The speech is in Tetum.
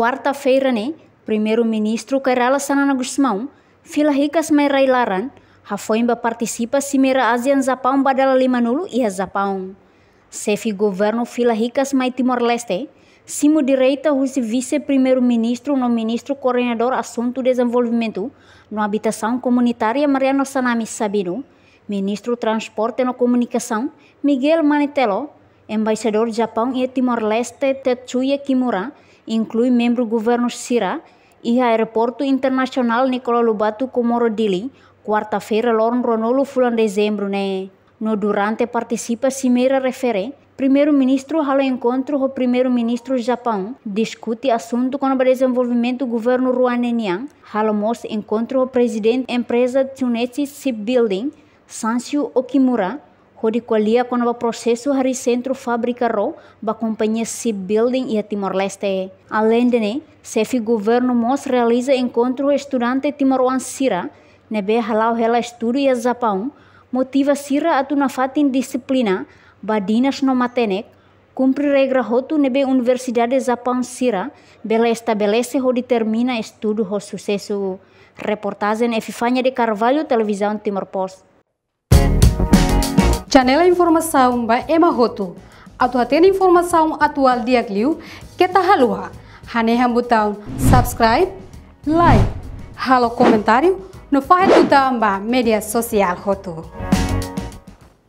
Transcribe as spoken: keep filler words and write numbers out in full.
Kuarta-feira ne'e, Primeiru-Ministru Kay Rala Xanana Gusmão fila hikas mai rai-laran, hafoin bá partisipa Simeira ASEAN Japaun ba dala limanulu iha Japaun. Xefe Governu fila hikas mai Timor-Leste, simu direta husi Vise-Primeiru-Ministru no Ministru Koordenadór Asuntu Dezenvolvimentu no Abitasaun Komunitária, Mariano Sanami Sabino, Ministru Transporte no Komunikasaun, Miguel Manetelo, Embaixadór Japaun iha Timor-Leste, Tetsuya Kimura, inklui membru governu sira, iha Aeroportu Internasionál Nicolau Lobato, Comoro, Dili, kuarta-feira, loron ruanulu fulan Dezembru ne'e. No durante partisipa simeira refere, Primeiru-Ministru halo enkontru ho Primeiru-Ministru Japaun, diskute asuntu kona-ba dezenvolvimentu governu rua ne'e nian, halo mós enkontru ho Prezidente Empreza Tsunechi Shipbuilding, Sanshio Okimura, hodi ko'alia kona-ba prosesu harii sentru fábrika ró ba kompañia shipbuilding iha Timor-Leste. Aleinde ne'e, Xefe Governu mós realiza enkontru ho estudante timoroan sira ne'ebé hala'o hela estudu iha Japaun, motiva sira atu nafatin dixiplina ba dinas no matenek, kumpre regra hotu ne'ebé universidade Japaun sira bele estabelese hodi termina estudu ho susesu. Reportajen Epifania de Carvalho, Televizaun Timor Post. Janela informasaun ba ema hotu. Atu hatene informasaun atuál di'ak liu, keta haluha hanehan butaun subscribe, like, halo komentáriu no fahe tutan ba média sosiál hotu.